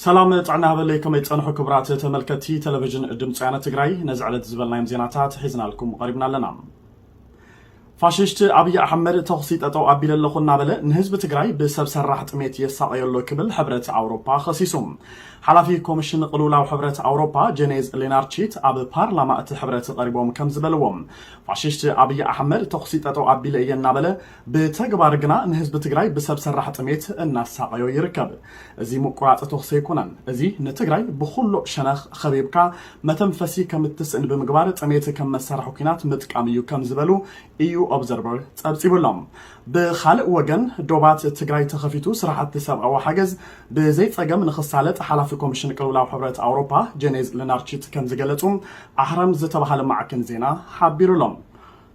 ሰላም ጥዕና ሃበለይ፣ ከመይ ጸንሑ ክቡራት ተመልከትቲ ቴሌቪዥን ድምፂ ወያነ ትግራይ? ነዚ ዕለት ዝበልናዮም ዜናታት ሒዝናልኩም ቀሪብና ኣለና። ፋሽስት ኣብይ ኣሕመድ ተኹሲ ጠጠው ኣቢለ ኣለኹ እናበለ ንህዝቢ ትግራይ ብሰብ ሰራሕ ጥሜት የሳቐዮ ኣሎ ክብል ሕብረት ኣውሮፓ ከሲሱ። ሓላፊ ኮሚሽን ቅልውላው ሕብረት ኣውሮፓ ጄኔዝ ሌናርቺት ኣብ ፓርላማ እቲ ሕብረት ቀሪቦም ከም ዝበልዎም፣ ፋሽስት ኣብይ ኣሕመድ ተኹሲ ጠጠው ኣቢለ እየ እናበለ ብተግባር ግና ንህዝቢ ትግራይ ብሰብ ሰራሕ ጥሜት እናሳቐዮ ይርከብ። እዚ ምቁራፅ ተኹሲ ኣይኮነን። እዚ ንትግራይ ብኩሉ ሸነኽ ኸቢብካ መተንፈሲ ከም እትስእን ብምግባር ጥሜት ከም መሳርሒ ኲናት ምጥቃም እዩ ከም ዝበሉ ኢዩ ኦብዘርቨር ጸብጺቡሎም። ብኻልእ ወገን ዶባት ትግራይ ተኸፊቱ ስራሕቲ ሰብኣዊ ሓገዝ ብዘይ ጸገም ንኽሳለጥ ሓላፊ ኮሚሽን ቅልውላው ሕብረት ኣውሮፓ ጄኔዝ ሌናርቺት ከም ዝገለጹ ኣህረም ዝተባሃለ ማዕከን ዜና ሓቢሩሎም።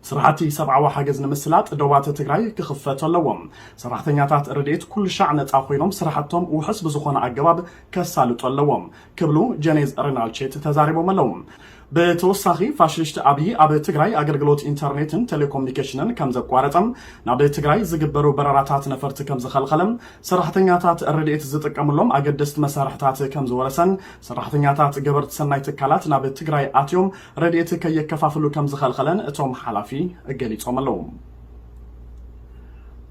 ስራሕቲ ሰብኣዊ ሓገዝ ንምስላጥ ዶባት ትግራይ ክኽፈት ኣለዎም። ሰራሕተኛታት ረድኤት ኩሉ ሻዕ ነፃ ኮይኖም ስራሕቶም ውሑስ ብዝኾነ ኣገባብ ከሳልጡ ኣለዎም ክብሉ ጀኔዝ ሬናልቼት ተዛሪቦም ኣለዉ። ብተወሳኺ ፋሽስት ኣብይ ኣብ ትግራይ ኣገልግሎት ኢንተርኔትን ቴሌኮሙኒኬሽንን ከም ዘቋረጸም ናብ ትግራይ ዝግበሩ በረራታት ነፈርቲ ከም ዝኸልኸለም ሰራሕተኛታት ረድኤት ዝጥቀምሎም ኣገደስቲ መሳርሕታት ከም ዝወረሰን ሰራሕተኛታት ገበርቲ ሰናይ ትካላት ናብ ትግራይ ኣትዮም ረድኤት ከየከፋፍሉ ከም ዝኸልኸለን እቶም ሓላፊ ገሊጾም ኣለዉ።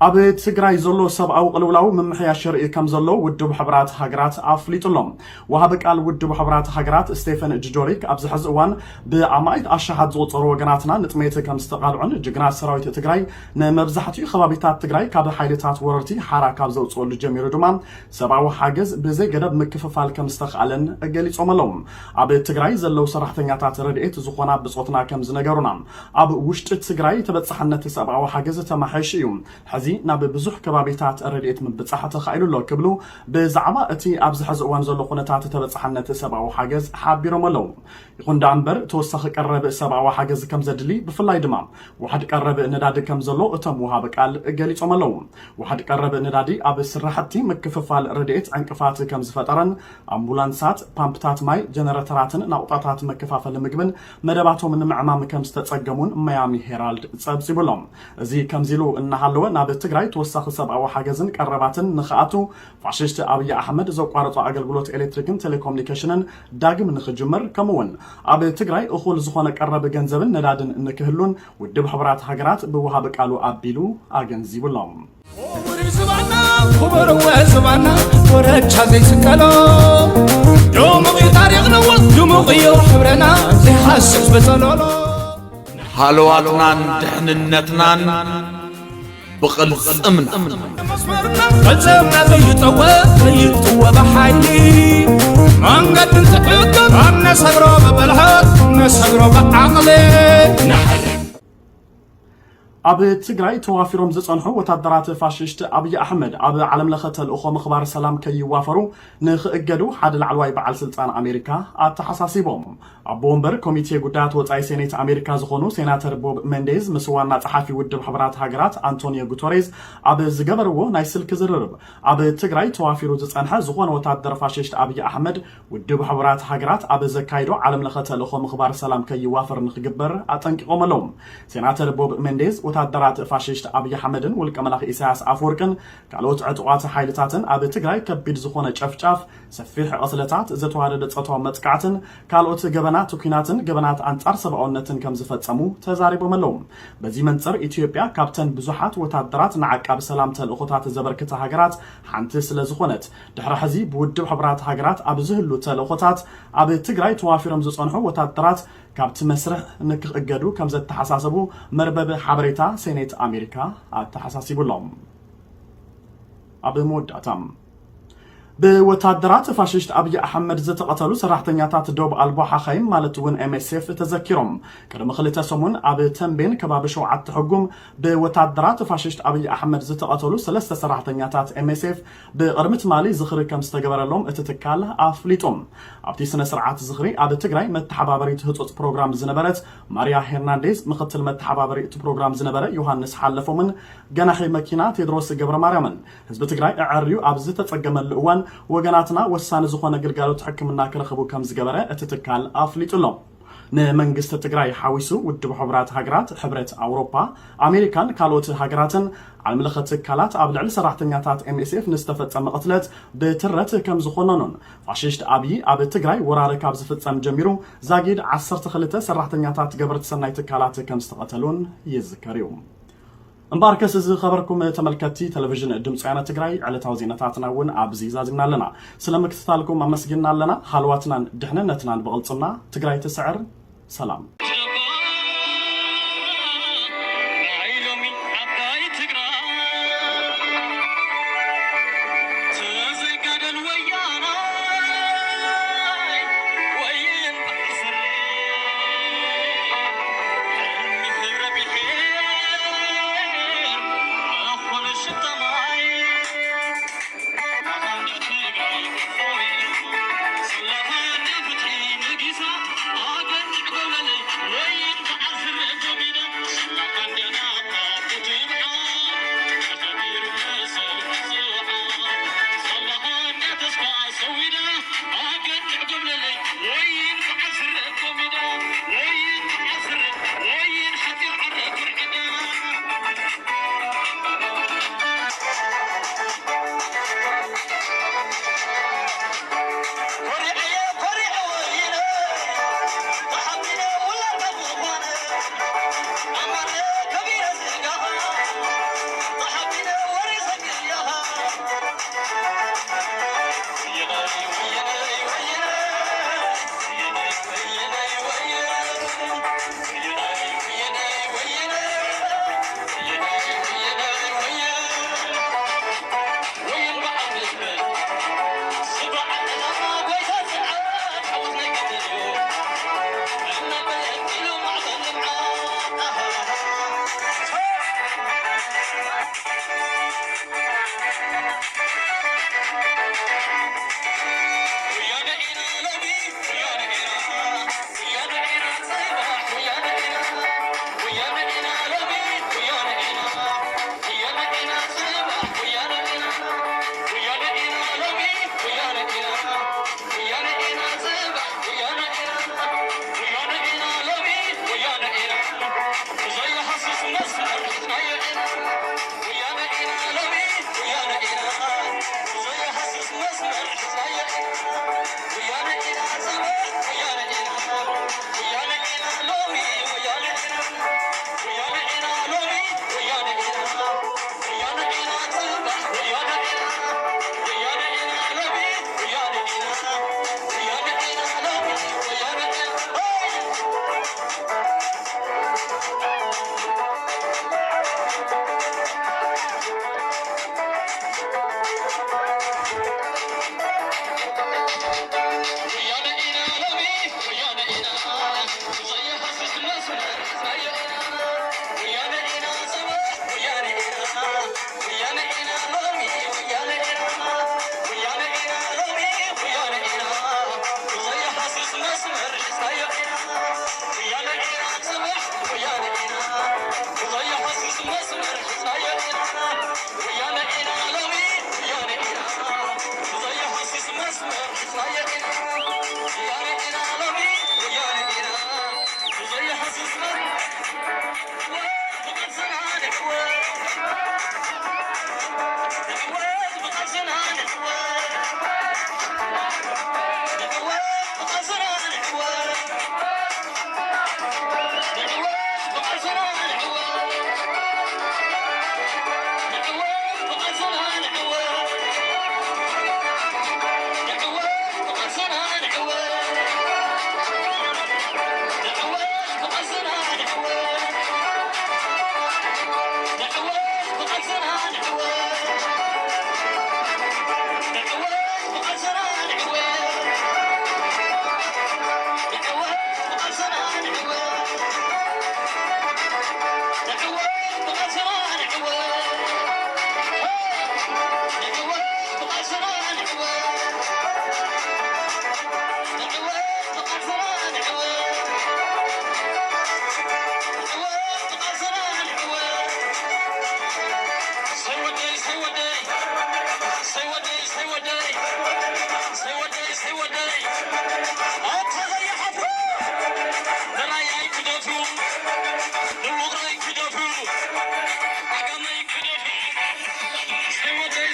ኣብ ትግራይ ዘሎ ሰብኣዊ ቅልውላው ምምሕያሽ የርኢ ከም ዘሎ ውድብ ሕብራት ሃገራት ኣፍሊጡ ኣሎ። ወሃቢ ቃል ውድብ ሕብራት ሃገራት ስቴፈን ዱጃሪክ ኣብዚ ሕዚ እዋን ብኣማኢት ኣሽሓት ዝቑጸሩ ወገናትና ንጥሜት ከም ዝተቓልዑን ጅግና ሰራዊት ትግራይ ንመብዛሕትኡ ከባቢታት ትግራይ ካብ ሓይልታት ወረርቲ ሓራ ካብ ዘውፅእሉ ጀሚሩ ድማ ሰብኣዊ ሓገዝ ብዘይ ገደብ ምክፍፋል ከም ዝተኽኣለን ገሊጾም ኣለዉ። ኣብ ትግራይ ዘለዉ ሰራሕተኛታት ረድኤት ዝኾና ብጾትና ከም ዝነገሩና፣ ኣብ ውሽጢ ትግራይ ተበጻሕነት ሰብኣዊ ሓገዝ ተማሓይሹ እዩ። ሕዚ ናብ ብዙሕ ከባቢታት ረድኤት ምብጻሕ ተኻኢሉ ኣሎ ክብሉ ብዛዕባ እቲ ኣብዚ ሕዚ እዋን ዘሎ ኩነታት ተበጻሕነት ሰብኣዊ ሓገዝ ሓቢሮም ኣለዉ። ይኹን ደኣ እምበር ተወሳኺ ቀረብ ሰብኣዊ ሓገዝ ከም ዘድሊ ብፍላይ ድማ ዋሕድ ቀረብ ነዳዲ ከም ዘሎ እቶም ወሃቢ ቃል ገሊጾም ኣለዉ። ዋሕድ ቀረብ ነዳዲ ኣብ ስራሕቲ ምክፍፋል ረድኤት ዕንቅፋት ከም ዝፈጠረን ኣምቡላንሳት፣ ፓምፕታት ማይ፣ ጀነረተራትን ናቑጣታት መከፋፈሊ ምግብን መደባቶም ንምዕማም ከም ዝተጸገሙን ማያሚ ሄራልድ ጸብጺቡ ኣሎ። እዚ ከምዚ ኢሉ እናሃለወ ናብ ትግራይ ተወሳኺ ሰብኣዊ ሓገዝን ቀረባትን ንኽኣቱ ፋሽስት ኣብይ ኣሕመድ ዘቋረጾ ኣገልግሎት ኤሌክትሪክን ቴሌኮሙኒኬሽንን ዳግም ንኽጅምር ከምኡውን ኣብ ትግራይ እኹል ዝኾነ ቀረብ ገንዘብን ነዳድን ንክህሉን ውድብ ሕቡራት ሃገራት ብወሃቢ ቃሉ ኣቢሉ ኣገንዚቡ ኣሎ። ክቡር ዝባና ክቡር እወ ዝባና ኮረቻ ዘይስቀሎ ድሙቕ እዩ ታሪኽና እወ ድሙቕ እዩ ሕብረና ዘይሃስስ ብጸሎሎ። ሃለዋትናን ድሕንነትናን ብቕልጽምና መስመርና ፈጸምና ዘይጠወ ዘይጥወ ብሓይሊ መንገዲ እንትዕቅብ ኣብ ነሰግሮ ብብልሃት ነሰግሮ ብዓቕሊ ኣብ ትግራይ ተዋፊሮም ዝጸንሑ ወታደራት ፋሽስት ኣብይ ኣሕመድ ኣብ ዓለም ለኸ ተልእኾ ምኽባር ሰላም ከይዋፈሩ ንኽእገዱ ሓደ ላዕለዋይ በዓል ስልጣን ኣሜሪካ ኣተሓሳሲቦም። ኣቦ ወንበር ኮሚቴ ጉዳያት ወጻኢ ሴኔት ኣሜሪካ ዝኾኑ ሴናተር ቦብ ሜንዴዝ ምስ ዋና ጸሓፊ ውድብ ሕቡራት ሃገራት ኣንቶኒዮ ጉተሬዝ ኣብ ዝገበርዎ ናይ ስልኪ ዝርርብ ኣብ ትግራይ ተዋፊሩ ዝጸንሐ ዝኾነ ወታደር ፋሽስት ኣብይ ኣሕመድ ውድብ ሕቡራት ሃገራት ኣብ ዘካይዶ ዓለም ለኸ ተልእኾ ምኽባር ሰላም ከይዋፈር ንኽግበር ኣጠንቂቖም ኣለዉ። ሴናተር ቦብ ሜንዴዝ ወታደራት ፋሽስት ኣብይ ኣሕመድን ውልቀ መላኺ ኢሳያስ ኣፈወርቅን ካልኦት ዕጡቓት ሓይልታትን ኣብ ትግራይ ከቢድ ዝኾነ ጨፍጫፍ፣ ሰፊሕ ቕትለታት፣ ዘተዋደደ ጾታዊ መጥቃዕትን ካልኦት ገበናት ኲናትን ገበናት ኣንጻር ሰብኣውነትን ከም ዝፈጸሙ ተዛሪቦም ኣለዉ። በዚ መንጽር ኢትዮጵያ ካብተን ብዙሓት ወታደራት ንዓቃቢ ሰላም ተልእኾታት ዘበርክታ ሃገራት ሓንቲ ስለ ዝኾነት ድሕሪ ሕዚ ብውድብ ሕቡራት ሃገራት ኣብ ዝህሉ ተልእኾታት ኣብ ትግራይ ተዋፊሮም ዝጸንሑ ወታደራት ካብቲ መስርሕ ንክእገዱ ከም ዘተሓሳሰቡ መርበብ ሓበሬታ ሴኔት ኣሜሪካ ኣተሓሳሲቡ ኣሎ። ኣብ መወዳእታ ብወታደራት ፋሽስት ኣብይ ኣሕመድ ዝተቐተሉ ሰራሕተኛታት ዶብ ኣልቦ ሓኻይም ማለት እውን ኤምኤስኤፍ ተዘኪሮም። ቅድሚ ክልተ ሰሙን ኣብ ተንቤን ከባቢ ሸውዓተ ሕጉም ብወታደራት ፋሽስት ኣብይ ኣሕመድ ዝተቐተሉ ሰለስተ ሰራሕተኛታት ኤምኤስኤፍ ብቕድሚ ትማሊ ዝኽሪ ከም ዝተገበረሎም እቲ ትካል ኣፍሊጡ። ኣብቲ ስነ ስርዓት ዝኽሪ ኣብ ትግራይ መተሓባበሪት ህጹጽ ፕሮግራም ዝነበረት ማርያ ሄርናንዴዝ፣ ምኽትል መተሓባበሪ እቲ ፕሮግራም ዝነበረ ዮሃንስ ሓለፎምን ገናሒ መኪና ቴድሮስ ገብረ ማርያምን ህዝቢ ትግራይ ኣዐርዩ ኣብ ዝተጸገመሉ እዋን ወገናትና ወሳኒ ዝኾነ ግልጋሎት ሕክምና ክረኽቡ ከም ዝገበረ እቲ ትካል ኣፍሊጡ ኣሎ። ንመንግስቲ ትግራይ ሓዊሱ ውድብ ሕቡራት ሃገራት፣ ሕብረት ኣውሮፓ፣ ኣሜሪካን ካልኦት ሃገራትን ዓለምለኸ ትካላት ኣብ ልዕሊ ሰራሕተኛታት ኤምኤስኤፍ ንዝተፈጸመ ቅትለት ብትረት ከም ዝኾነኑን ፋሽስት ኣብይ ኣብ ትግራይ ወራር ካብ ዝፍጸም ጀሚሩ ዛጊድ ዓሰርተ ክልተ ሰራሕተኛታት ገበርቲ ሰናይ ትካላት ከም ዝተቐተሉን ይዝከር እዩ። እምበኣርከስ ዝኸበርኩም ተመልከትቲ ቴሌቪዥን ድምፂ ወያነ ትግራይ ዕለታዊ ዜናታትና እውን ኣብዚ ዛዚምና ኣለና። ስለ ምክትታልኩም ኣመስጊንና ኣለና። ሃልዋትናን ድሕንነትናን ብቕልፅምና። ትግራይ ትስዕር። ሰላም።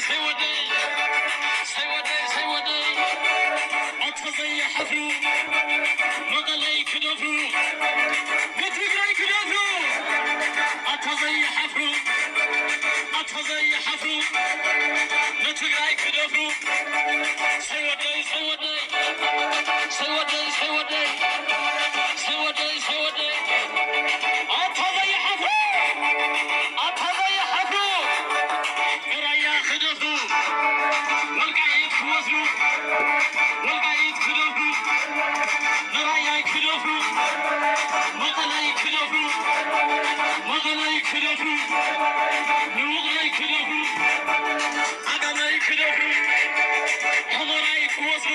ሰይወደይ፣ ሰይወደይ፣ ሰይወደይ፣ ኣታ ዘይሓፍሩ፣ መቐለይ ክደፍሩ፣ ንትግራይ ክደፍሩ፣ ኣታ ዘይሓፍሩ፣ ኣታ ዘይሓፍሩ፣ ንትግራይ ክደፍሩ፣ ሰይወደይ፣ ሰይወደይ፣ ሰይወደይ፣ ሰይወደይ፣ ሰይወደይ፣ ሰይወደይ፣ ኣታ ዘይሓፍሩ፣ ኣታ ዘይሓፍሩ፣ ንራያ ክደፍሩ፣ ወልቃይት ክወስዱ፣ ወልቃይት ክደፍሩ፣ ንራያይ ክደፍሩ፣ መቐለይ ክደፍሩ፣ መቐለይ ክደፍሩ፣ ንውቕሮይ ክደፍሩ፣ ዓጋመይ ክደፍሩ፣ ሑመራይ ክወስዱ፣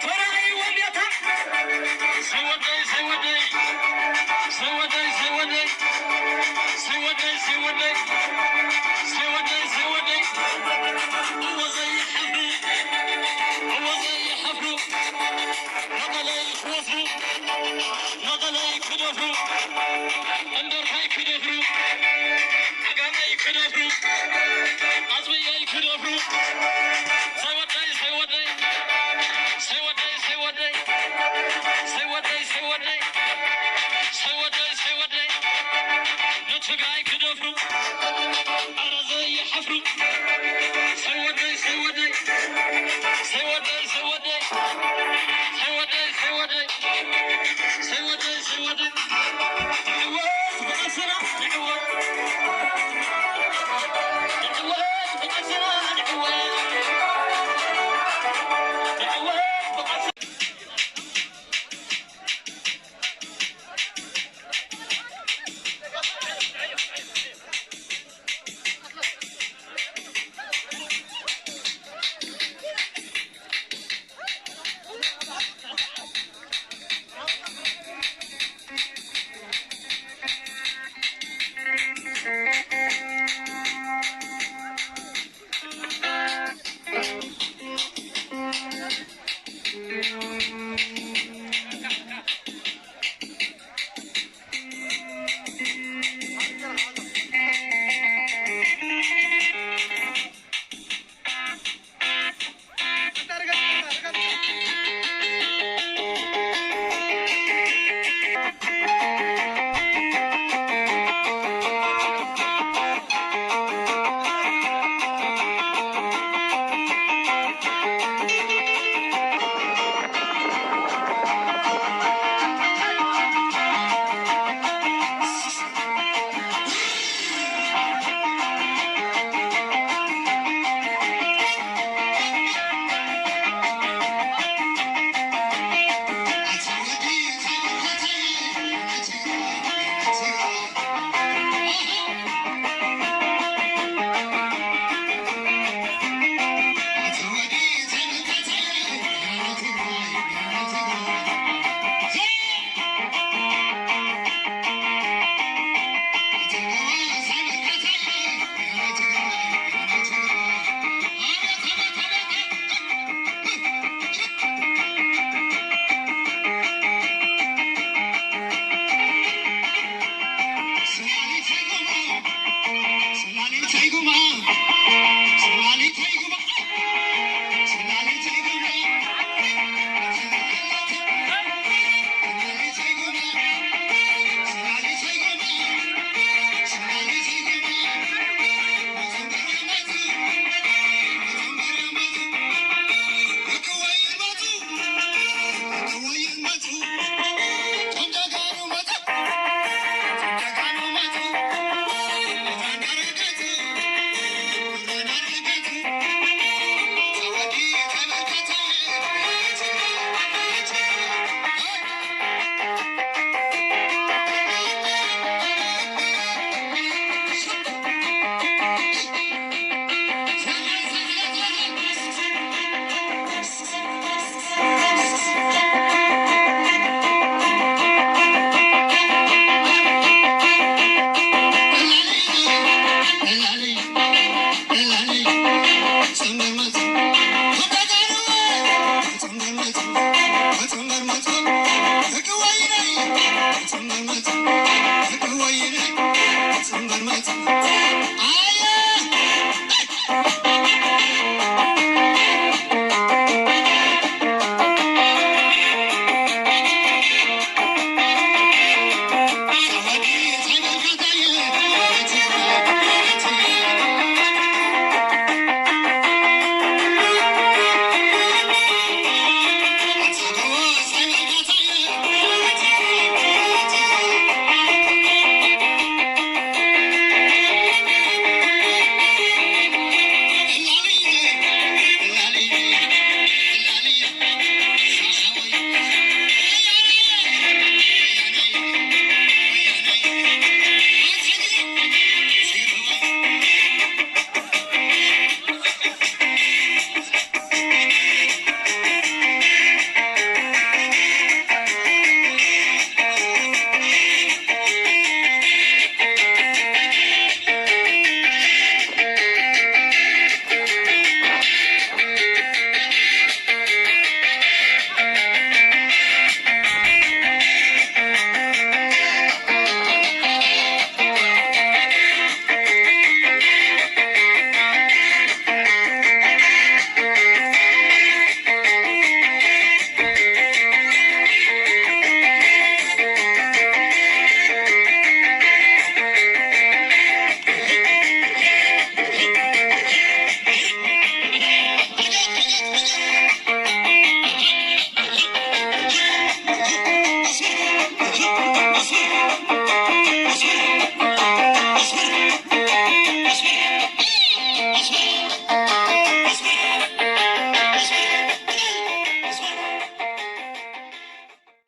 ተራእይዎም ያታ። ሰይወደይ፣ ሰይወደይ፣ ሰይወደይ፣ ሰይወደይ፣ ሰይወደይ፣ ሰይወደይ፣ ሰይወደይ፣ ሰይወደይ፣ እወ ዘይሓፍሩ፣ እወ ዘይሓፍሩ፣ መቐለይ ክወስዱ፣ መቐለይ ክደፍሩ፣ እንደርታይ ክደፍሩ፣ ዓጋመይ ክደፍሩ፣ ኣፅብየይ ክደፍሩ፣ ሰይወደይ፣ ሰይወደይ፣ ሰይወደይ፣ ሰይወደይ፣ ሰይወደይ፣ ሰይወደይ፣ ሰይወደይ፣ ሰይወደይ፣ ንትግራይ ክደፍሩ፣ ኣረ ዘይሓፍሩ።